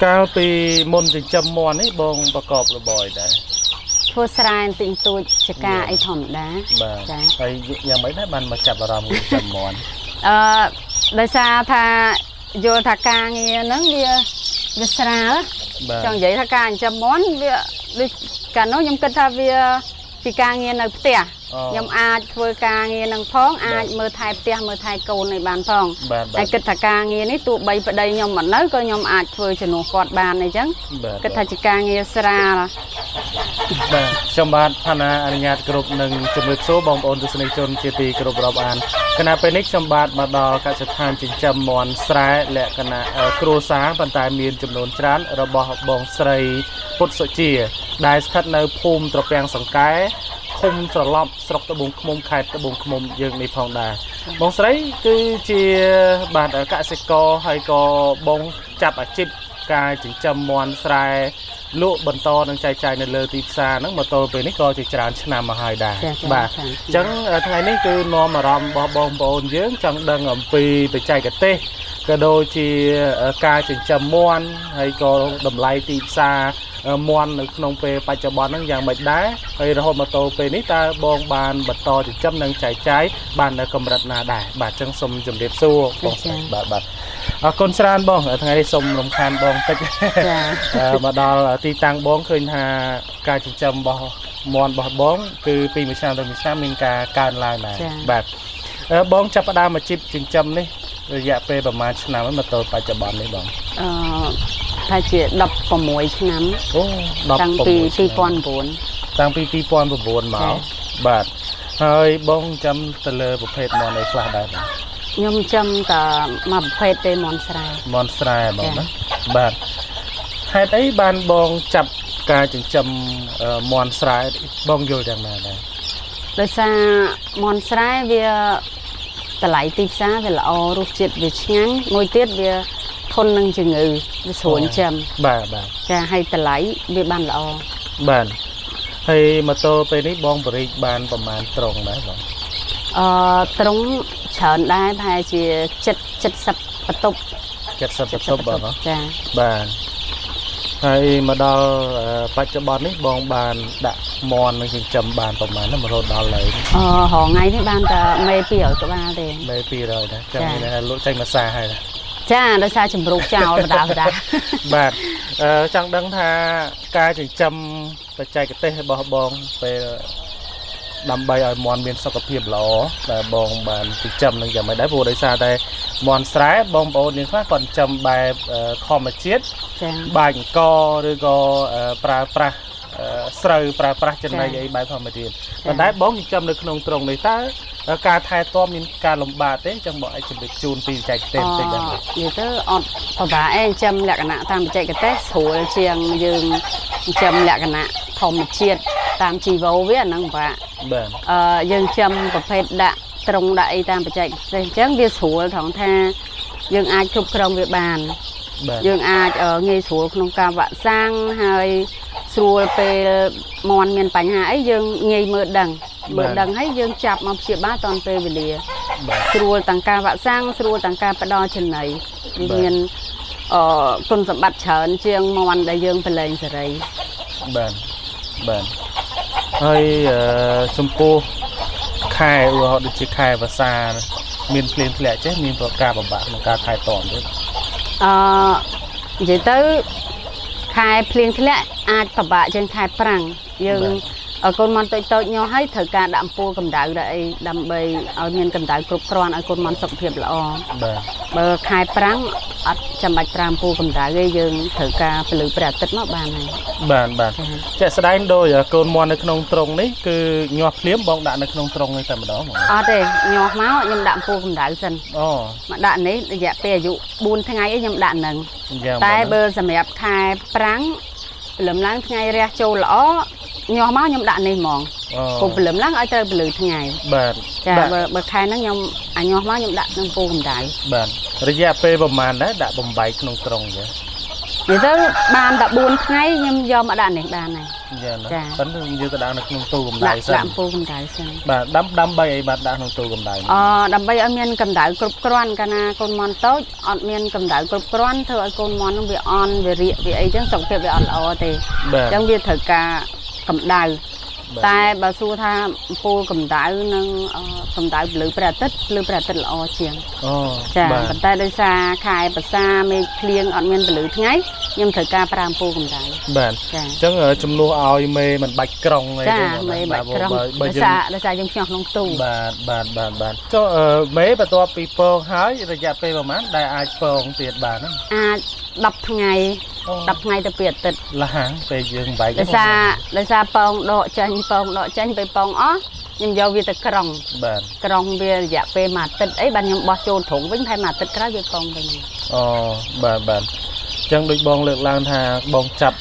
កាលពីមុនចិញ្ចឹមមាន់នេះបងប្រកបរបរអីដែរ ធ្វើស្រែបន្តិចបន្តួចជាការអីធម្មតា បាទ ចា ហើយយ៉ាងម៉េចដែរបានមកចាប់អារម្មណ៍ចិញ្ចឹមមាន់ អឺដោយសារថាយល់ថាការងារហ្នឹងវាវាស្រាល បាទ ចង់និយាយថាការចិញ្ចឹមមាន់វាដូចកាលនោះខ្ញុំគិតថាវាជាការងារនៅផ្ទះ អូ ខ្ញុំអាចធ្វើការងារនឹងផងអាចមើលថែផ្ទះមើលថែកូនឲ្យបានផង បាទបាទ ហើយគិតថាការងារនេះទោះបីប្តីខ្ញុំមិននៅក៏ខ្ញុំអាចធ្វើជំនួសគាត់បានអីចឹង បាទ គិតថាជាការងារស្រាល បាទខ្ញុំបាទផាណាអនុញ្ញាតគ្រប់នឹងជំរាបសួរបងប្អូនទស្សនិកជនជាទីគោរពរាប់អានគណៈពេលនេះខ្ញុំបាទមកដល់កសិដ្ឋានចិញ្ចឹមមាន់ស្រែលក្ខណៈគ្រួសារប៉ុន្តែមានចំនួនច្រើនរបស់បងស្រីពុទ្ធសុជា ដែលស្ថិតនៅភូមិត្រពាំងសង្កែឃុំស្រឡប់ស្រុកត្បូងឃ្មុំខេត្តត្បូងឃ្មុំយើងនេះផងដែរបងស្រីគឺជាបាទកសិករហើយក៏បងចាប់អាជីពការចិញ្ចឹមមាន់ស្រែលក់បន្តនិងចែកចាយនៅលើទីផ្សារហ្នឹងមកទល់ពេលនេះក៏ជាច្រើនឆ្នាំមកហើយដែរ ចាចា បាទ ច្រើន អញ្ចឹងថ្ងៃនេះគឺនាំអារម្មណ៍របស់បងប្អូនយើងចង់ដឹងអំពីបច្ចេកទេសក៏ដូចជាការចិញ្ចឹមមាន់ហើយក៏តម្លៃទីផ្សារមាន់នៅក្នុងពេលបច្ចុប្បន្នហ្នឹងយ៉ាងម៉េចដែរហើយរហូតមកទល់ពេលនេះតើបងបានបន្តចិញ្ចឹមនិងចែកចាយបាននៅកម្រិតណាដែរបាទអញ្ចឹងសូមជម្រាបសួរបងស្រីបាទបាទអរគុណច្រើនបងថ្ងៃនេះសូមរំខានបងតិច ចា មកដល់ទីតាំងបងឃើញថាការចិញ្ចឹមរបស់មាន់របស់បង គឺពីមួយឆ្នាំទៅមួយឆ្នាំមានការកើនឡើងដែរបាទបងចាប់ផ្ដើមអាជីពចិញ្ចឹមនេះរយៈពេលប្រហែលឆ្នាំហើយមកទល់បច្ចុប្បន្ននេះបង អឺថាជា16ឆ្នាំ អូ តាំងពី 16ឆ្នាំ 2009 តាំងពី2009មក ចា បាទហើយបងចាំទៅលើប្រភេទមាន់អីខ្លះដែរបង ខ្ញុំចាំតែមួយប្រភេទទេមាន់ស្រែ មាន់ស្រែបង ចា ណាបាទហេតុអីបានបងចាប់ការចិញ្ចឹមមាន់ស្រែបងយល់យ៉ាងណាដែរ ដោយសារមាន់ស្រែវាតម្លៃទីផ្សារវាល្អរសជាតិវាឆ្ងាញ់មួយទៀតវាធន់នឹងជំងឺវាស្រួលចិញ្ចឹម បាទបាទ ចាហើយតម្លៃវាបានល្អ បាទហើយម៉ូតូពេលនេះបងបរិចបានប្រហែលត្រង់ដែរបង អឺត្រង់ច្រើនដែរប្រហែលជា70 70បន្ទប់ 70បន្ទប់បងហ៎ ចា បាទហើយមកដល់បច្ចុប្បន្ននេះបងបានដាក់មន់នឹងចិញ្ចឹមបានប្រហែលណាមករហូតដល់ឡើយ អឺរហងៃនេះបានតែមេ200ក្បាលទេ មេ200ដែរចាំ ចា មានន័យថាលក់ចេញមួយសាហើយណា ចាដោយសារជំរុកចោលបដាបដា បាទចង់ដឹងថាការចិញ្ចឹមបច្ចេកទេសរបស់បងពេលដើម្បីឲ្យមន់មានសុខភាពល្អដែលបងបានចិញ្ចឹមនឹងយ៉ាងម៉េចដែរព្រោះដោយសារតែមន់ស្រែបងប្អូនយើងខ្លះគាត់ចិញ្ចឹមបែបធម្មជាតិ ចា បាញ់អង្គឬក៏ប្រើប្រាស់ស្រូវប្រើប្រាស់ចំណី ចា អីបែបធម្មជាតិប៉ុន្តែបងចិញ្ចឹមនៅក្នុងទ្រុងនេះតើការថែទាំមានការលំបាកទេចឹងបងអាចជម្រាបជូនពីបច្ចេកទេសបន្តិចដែរ និយាយទៅអត់ពិបាកឯងចិញ្ចឹមលក្ខណៈតាមបច្ចេកទេសស្រួលជាងយើងចិញ្ចឹមលក្ខណៈធម្មជាតិតាមជីវោវាអាហ្នឹងពិបាក បាទ អឺយើងចិញ្ចឹមប្រភេទដាក់ត្រង់ដាក់អីតាមបច្ចេកទេសអញ្ចឹងវាស្រួលត្រង់ថាយើងអាចគ្រប់គ្រងវាបាន បាទ យើងអាចងាយស្រួលក្នុងការវាក់សាំងហើយស្រួលពេលមន់មានបញ្ហាអីយើងងាយមើលដឹងមើលដឹងហើយយើងចាប់មកព្យាបាលតាន់ពេលវេលា បាទ ស្រួលទាំងការវាក់សាំងស្រួលទាំងការផ្ដល់ចំណីវា បាទ មានអឺគុណសម្បត្តិច្រើនជាងមន់ដែលយើងប្រឡែងសេរី បាទបាទហើយចំពោះខែឧទាហរណ៍ដូចជាខែវស្សាមានភ្លៀងធ្លាក់ចេះមានប្រការពិបាកក្នុងការថែទាំទេ អឺនិយាយទៅខែភ្លៀងធ្លាក់អាចពិបាកជាងខែប្រាំងយើងកូនមន់តូចៗញាស់ហើយត្រូវការដាក់អំពូលកម្ដៅដាក់អីដើម្បីឲ្យមានកម្ដៅគ្រប់គ្រាន់ឲ្យកូនមន់សុខភាពល្អ បាទ បើខែប្រាំងអត់ចាំបាច់ប្រើអំពូលកម្ដៅទេយើងត្រូវការពន្លឺព្រះអាទិត្យមកបានហើយ បាទបាទ ចា ជាក់ស្ដែងដោយកូនមន់នៅក្នុងទ្រុងនេះគឺញាស់ភ្លាមបងដាក់នៅក្នុងទ្រុងនេះតែម្ដងហ្មង អត់ទេញាស់មកខ្ញុំដាក់អំពូលកម្ដៅសិន អូ មកដាក់នេះរយៈពេលអាយុ4ថ្ងៃឯងខ្ញុំដាក់នឹង យ៉ាង តែបើសម្រាប់ខែប្រាំងព្រលឹមឡើងថ្ងៃរះចូលល្អញាស់មកខ្ញុំដាក់នេះហ្មង អូ ព្រោះព្រលឹមឡើងឲ្យត្រូវពលឺថ្ងៃ បាទ ចា បាទ បើខែហ្នឹងខ្ញុំអាញាស់មកខ្ញុំដាក់នឹងពូកម្ដៅ បាទរយៈពេលប្រហែលដែរដាក់បំបែកក្នុងទ្រុងចឹង និយាយទៅបានតែ4ថ្ងៃខ្ញុំយកមកដាក់នេះបានហើយ យ៉ាងណា ចា ប៉ុន្តែយើងទៅដាក់នៅក្នុងទូកម្ដៅ ដាក់ សិន ដាក់អំពូលកម្ដៅសិន បាទដាំដើម្បីអីបាទដាក់ក្នុងទូកម្ដៅ អដើម្បីឲ្យមានកម្ដៅគ្រប់គ្រាន់កាលណាកូនមន់តូចអត់មានកម្ដៅគ្រប់គ្រាន់ធ្វើឲ្យកូនមន់នឹងវាអន់វារាកវាអីចឹងសុខភាពវាអត់ល្អទេ បាទ អញ្ចឹងវាត្រូវការកម្ដៅ បាទ តែបើសួរថាអំពូលកម្ដៅនិងកម្ដៅពលឺព្រះអាទិត្យពលឺព្រះអាទិត្យល្អជាង អូ ចា បាទ ប៉ុន្តែដោយសារខែប្រសាមេឃភ្លៀងអត់មានពលឺថ្ងៃខ្ញុំត្រូវការប្រើអំពូលកម្ដៅ បាទ ចា អញ្ចឹងជំនួសឲ្យមេមិនបាច់ក្រុងអី ចា ទេបង មេ ណា បាច់ក្រុង បើបើ ដោយ យើង សារដោយសារយើងភ្ញាស់ក្នុងទូ បាទបាទបាទបាទចុះមេបន្ទាប់ពីពងហើយរយៈពេលប្រហែលដែលអាចពងទៀតបានហ្នឹង អាច10ថ្ងៃ អូ 10ថ្ងៃទៅពីអាទិត្យ លះហាងពេលយើងបែក ដោយសារដោយសារពងដកចេញពងដកចេញពេលពងអស់ខ្ញុំយកវាទៅក្រុង បាទ ក្រុងវារយៈពេលមួយអាទិត្យអីបាទខ្ញុំបោះចូលទ្រុងវិញហើយមួយអាទិត្យក្រោយវាពងវិញ អូបាទបាទអញ្ចឹងដូចបងលើកឡើងថាបងចាប់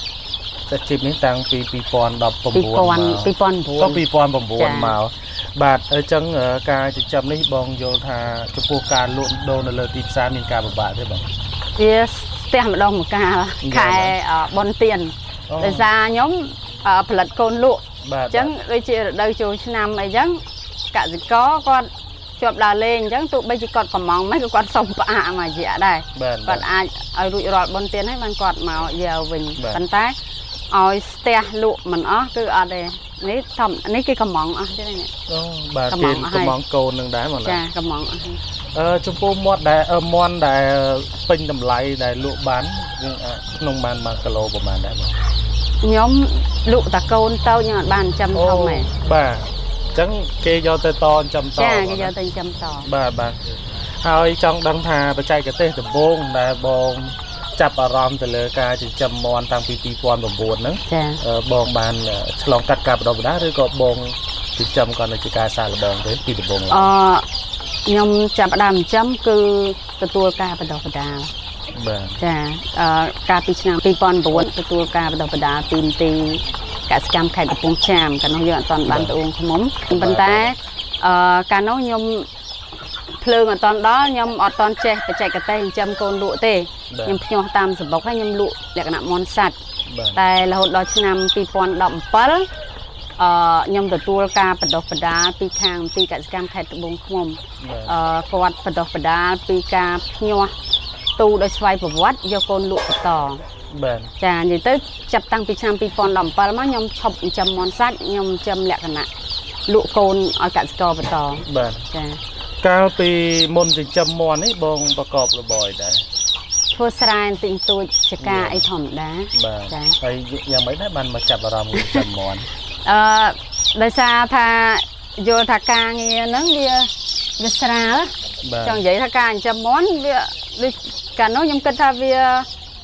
អាជីពនេះតាំងពី2019មក 2000 ក៏ 2009 2009មកបាទអញ្ចឹងការចិញ្ចឹមនេះបងយល់ថាចំពោះការលក់ដូរនៅលើទីផ្សារមានការពិបាកទេបង វាស្ទះម្ដងម្កាលខែបុណ្យទាន អូ ដោយសារខ្ញុំផលិតកូនលក់ បាទ អញ្ចឹងដូចជារដូវចូលឆ្នាំអីចឹងកសិករគាត់ជាប់ដើរលេងអញ្ចឹងទោះបីជាគាត់កំងមិនក៏គាត់សុំផ្អាកមួយរយៈដែរ បាទ គាត់អាចឲ្យរួចរាល់បុណ្យទានហើយបានគាត់មកយកវិញ បាទ ប៉ុន្តែឲ្យស្ទះលក់មិនអស់គឺអត់ទេនេះធម្មនេះគេកំងអស់ទេនេះ អូបាទ កំ គេ ងអស់ហើយ កំងកូននឹងដែរមកណា ចាកំងអស់ហើយ ចំពោះមាត់ដែលមាន់ដែលពេញតម្លៃដែលលក់បានយើងអាចក្នុងបាន1គីឡូប្រហែលដែរបង ខ្ញុំលក់តាកូនតូចខ្ញុំអត់បានចិញ្ចឹមធំទេ បាទអញ្ចឹងគេយកទៅតចិញ្ចឹមត ចា បង គេយកទៅចិញ្ចឹមត បាទបាទហើយចង់ដឹងថាបច្ចេកទេសដំបូងដែលបងចាប់អារម្មណ៍ទៅលើការចិញ្ចឹមមាន់តាំងពី2009ហ្នឹង ចា បងបានឆ្លងកាត់ការបណ្ដុះបណ្ដាលឬក៏បងចិញ្ចឹមគាត់នៅជាការសាកល្បងទេពីដំបូងឡើ អ យ ខ្ញុំចាប់ផ្ដើមចិញ្ចឹមគឺទទួលការបណ្ដុះបណ្ដាល បាទ ចាកាលពីឆ្នាំ2009ទទួលការបណ្ដុះបណ្ដាលពីមន្ទីរកសិកម្មខេត្តកំពង់ចាមកាលនោះយើងអត់ទាន់បានត្អូនឃ្មុំប៉ុន្តែកាលនោះខ្ញុំភ្លើងអត់ទាន់ដល់ខ្ញុំអត់ទាន់ចេះបច្ចេកទេសចិញ្ចឹមកូនលក់ទេ បាទ ខ្ញុំភ្ញាស់តាមសម្បុកហើយខ្ញុំលក់លក្ខណៈមាន់សាច់ បាទ តែរហូតដល់ឆ្នាំ2017ខ្ញុំទទួលការបណ្ដុះបណ្ដាលពីខាងមន្ទីរកសិកម្មខេត្តត្បូងឃ្មុំ បាទ គាត់បណ្ដុះបណ្ដាលពីការភ្ញាស់ទូដោយស្វ័យប្រវត្តិយកកូនលក់បន្ត បាទ ចានិយាយទៅចាប់តាំងពីឆ្នាំ2017មកខ្ញុំឈប់ចិញ្ចឹមមាន់សាច់ខ្ញុំចិញ្ចឹមលក្ខណៈលក់កូនឲ្យកសិករបន្ត បាទ ចា កាលពីមុនចិញ្ចឹមមាន់នេះបងប្រកបរបរអីដែរ ធ្វើស្រែបន្តិចបន្តួចចការអីធម្មតា បាទ ចា ហើយយ៉ាងម៉េចដែរបានមកចាប់អារម្មណ៍ចិញ្ចឹមមាន់ អឺដោយសារថាយល់ថាការងារហ្នឹងវាវាស្រាល បាទ ចង់និយាយថាការចិញ្ចឹមមាន់វាដូចកាលនោះខ្ញុំគិតថាវា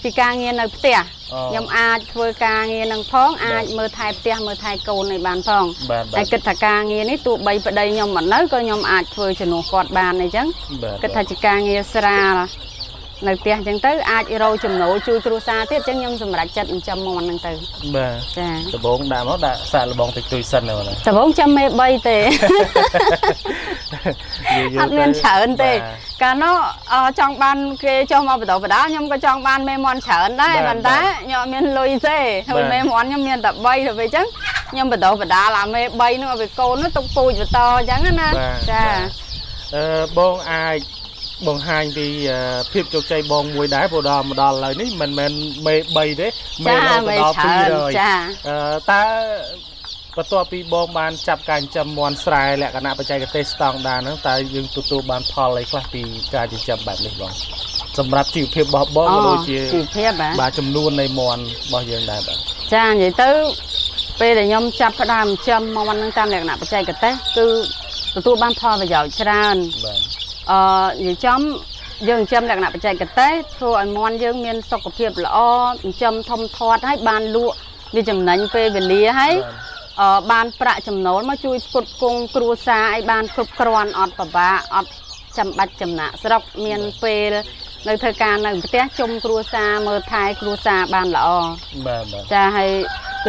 ជាការងារនៅផ្ទះ អូ ខ្ញុំអាចធ្វើការងារនឹងផងអាចមើលថែផ្ទះមើលថែកូនឲ្យបានផង បាទបាទ ហើយគិតថាការងារនេះទោះបីប្តីខ្ញុំមិននៅក៏ខ្ញុំអាចធ្វើជំនួសគាត់បានអីចឹង បាទ គិតថាជាការងារស្រាលនៅផ្ទះអញ្ចឹងទៅអាចរកចំណូលជួយគ្រួសារទៀតអញ្ចឹងខ្ញុំសម្រេចចិត្តចិញ្ចឹមមាន់ហ្នឹងទៅ បាទ ចា ដំបូងដាក់មកដាក់សាកល្បងតិចតួចសិនណាបងណា ដំបូងចាំមេ3ទេ យូរៗ អត់មាន ទៅ ច្រើនទេ បាទ កាលនោះចង់បានគេចុះមកបណ្ដុះបណ្ដាលខ្ញុំក៏ចង់បានមេមាន់ច្រើនដែរ បាទ ប៉ុន្តែខ្ញុំអត់មានលុយទេហើយ បាទ មេមាន់ខ្ញុំមានតែ3ទៅពេលអញ្ចឹងខ្ញុំបណ្ដុះបណ្ដាលអាមេ3នោះឲ្យវាកូននោះទុកពូជបន្តអញ្ចឹងណា បាទ ចា បាទបងអាចបង្ហាញពីភាពជោគជ័យបងមួយដែរព្រោះដល់មកដល់ឥឡូវនេះមិនមែនមេ3ទេមេ ចា រហូត មេ ដល់ ច្រើន 200 ចា តើបន្ទាប់ពីបងបានចាប់ការចិញ្ចឹមមាន់ស្រែលក្ខណៈបច្ចេកទេសស្តង់ដារហ្នឹងតើយើងទទួលបានផលអីខ្លះពីការចិញ្ចឹមបែបនេះបងសម្រាប់ជីវភាពរបស់បងក៏ដូចជា ជីវភាពហ៎ បាទចំនួននៃមាន់របស់យើងដែរបាទ ចានិយាយទៅពេលដែលខ្ញុំចាប់ផ្ដើមចិញ្ចឹមមាន់ហ្នឹងតាមលក្ខណៈបច្ចេកទេសគឺទទួលបានផលប្រយោជន៍ច្រើន បាទ និយាយចំយើងចិញ្ចឹមលក្ខណៈបច្ចេកទេសធ្វើឲ្យមាន់យើងមានសុខភាពល្អចិញ្ចឹមធំធាត់ហើយបានលក់វាចំណេញពេលវេលាហើយ បាទ បានប្រាក់ចំណូលមកជួយផ្គត់ផ្គង់គ្រួសារឲ្យបានគ្រប់គ្រាន់អត់ពិបាកអត់ចាំបាច់ចំណាកស្រុកមានពេលនៅធ្វើការនៅផ្ទះជុំគ្រួសារមើលថែគ្រួសារបានល្អ បាទបាទ ចាហើយ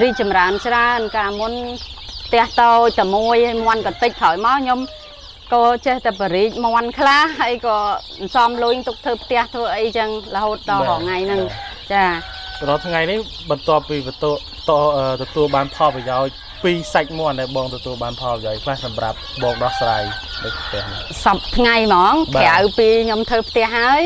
រីកចម្រើនច្រើនកាលមុនផ្ទះតូចតែមួយហើយមាន់ក៏តិចក្រោយមកខ្ញុំក៏ចេះតែបរិចមាន់ខ្លះហើយក៏សន្សំលុយទុកធ្វើផ្ទះធ្វើអីចឹងរហូតដល់រាល់ថ្ងៃហ្នឹងចា រាល់ថ្ងៃនេះបន្ទាប់ពីបន្ទតទទួលបានផលប្រយោជន៍ពីសាច់មាន់ដែលបងទទួលបានផលប្រយោជន៍ខ្លះសម្រាប់បងដោះស្រាយនៅផ្ទះនេះ សប្តាហ៍ថ្ងៃហ្មង បាទ ក្រៅពីខ្ញុំធ្វើផ្ទះហើយ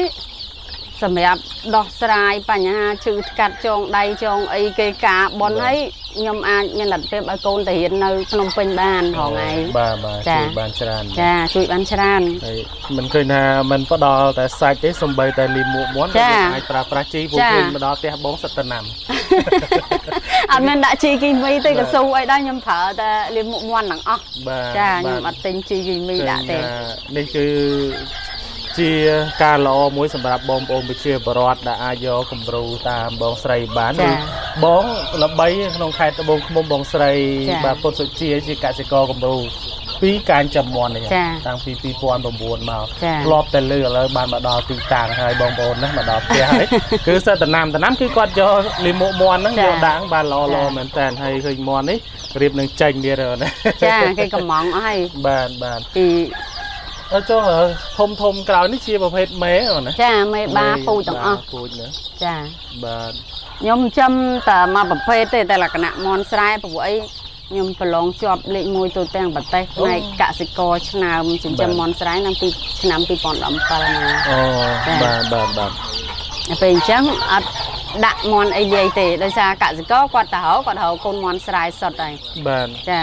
សម្រាប់ដោះស្រាយបញ្ហាឈឺថ្កាត់ចងដៃចងអីគេការបនហើយខ្ញុំអាចមានលទ្ធភាពឲ្យកូនទៅរៀននៅភ្នំពេញបានរាល់ថ្ងៃ បាទបាទ ចា ជួយបានច្រើន ចាជួយបានច្រើន ហើយមិនឃើញថាមិនផ្ដល់តែសាច់ទេសំបីតែលីមួកមាន់ក៏ ចា យើងអាចប្រើប្រាស់ជីព្រោះ ចា ឃើញមកដល់ផ្ទះបងសិតតែណាំ អត់មានដាក់ជីគីមីទេ បាទ កស៊ូអីដែរខ្ញុំប្រើតែលាមកមាន់ទាំងអស់ បាទ ចាខ្ញុំ បាទ អត់ទិញជីគីមីដាក់ទេ ឃើញថានេះគឺជាការល្អមួយសម្រាប់បងប្អូនប្រជាពលរដ្ឋដែលអាចយកគំរូតាមបងស្រីបាន ចា ឬបងល្បីក្នុងខេត្តត្បូងឃ្មុំបងស្រី ចា បាទពុតសុជាជាកសិករគំរូពីការចិញ្ចឹមមាន់នេះ ចា តាំងពី2009មក ចា ធ្លាប់តែលឺឥឡូវបានមកដល់ទីតាំងហើយបងប្អូនណាមកដល់ផ្ទះហើយ គឺសិតតំណាំតំណាំគឺគាត់យកលីមួកមាន់ហ្នឹង ចា យកដាក់បានល្អ ចា ល្អមែនតើហើយឃើញមាន់នេះរៀបនឹងចេញទៀតហើយណា ចាគេកំងអស់ហើយ បាទបាទ ពី អើចុះធំធំក្រោយនេះជាប្រភេទមេអូនណា ចាមេបាពូជទាំងអស់ ពូជណា ចា បាទ ខ្ញុំចំតែមកប្រភេទទេតែលក្ខណៈមន់ស្រែព្រោះអីខ្ញុំប្រឡងជាប់លេខ1ទូទាំងប្រទេសផ្នែកកសិករឆ្នើមចិញ្ចឹមមន់ស្រែឆ្នាំពីឆ្នាំ2017មក អូ ចា បាទបាទបាទ ដល់ពេលអញ្ចឹងអត់ដាក់មន់អីលាយទេដោយសារកសិករគាត់ទៅរកគាត់រកកូនមន់ស្រែសុទ្ធហើយ បាទ ចា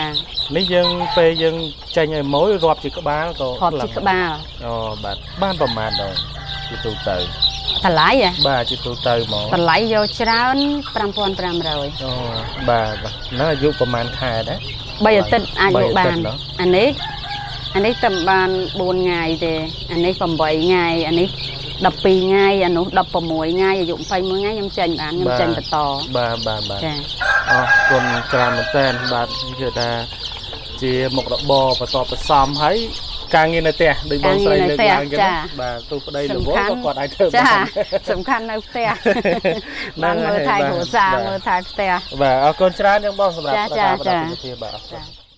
នេះយើងពេលយើងចេញឲ្យម៉ួយរាប់ជាក្បាលក៏ រាប់ជាក្បាល អូបាទបានប្រមាណដងជាទូទៅ តម្លៃហ៎ បាទជាទូទៅហ្មង តម្លៃយកច្រើន5500 អូបាទបាទហ្នឹងអាយុប្រហែលខែដែរ 3អាទិត្យអាច បី លក់បាន អាទិត្យណោះ អានេះអានេះតែបាន4ថ្ងៃទេអានេះ8ថ្ងៃអានេះ12ថ្ងៃអានោះ16ថ្ងៃអាយុ21ថ្ងៃខ្ញុំចេញបានខ្ញុំចេញបន្ត បាទបាទបាទ ចា អរគុណច្រើនមែនតើបាទគឺថាជាមុខរបរបន្តប្រសំហើយការងារនៅផ្ទះដូចបងស្រីលើកឡើងចឹងណាបាទទោះប្តីរវល់ក៏គាត់អាចធ្វើ ចា បាន សំខាន់នៅផ្ទះ ហ្នឹង បានមើលថែ ហើយ គ្រួសារ បាទ មើលថែផ្ទះ បាទអរគុណច្រើនចឹងបងសម្រាប់ ចាចា ការផ្ដល់ ចា ទិដ្ឋភាពបាទអរគុណ ចា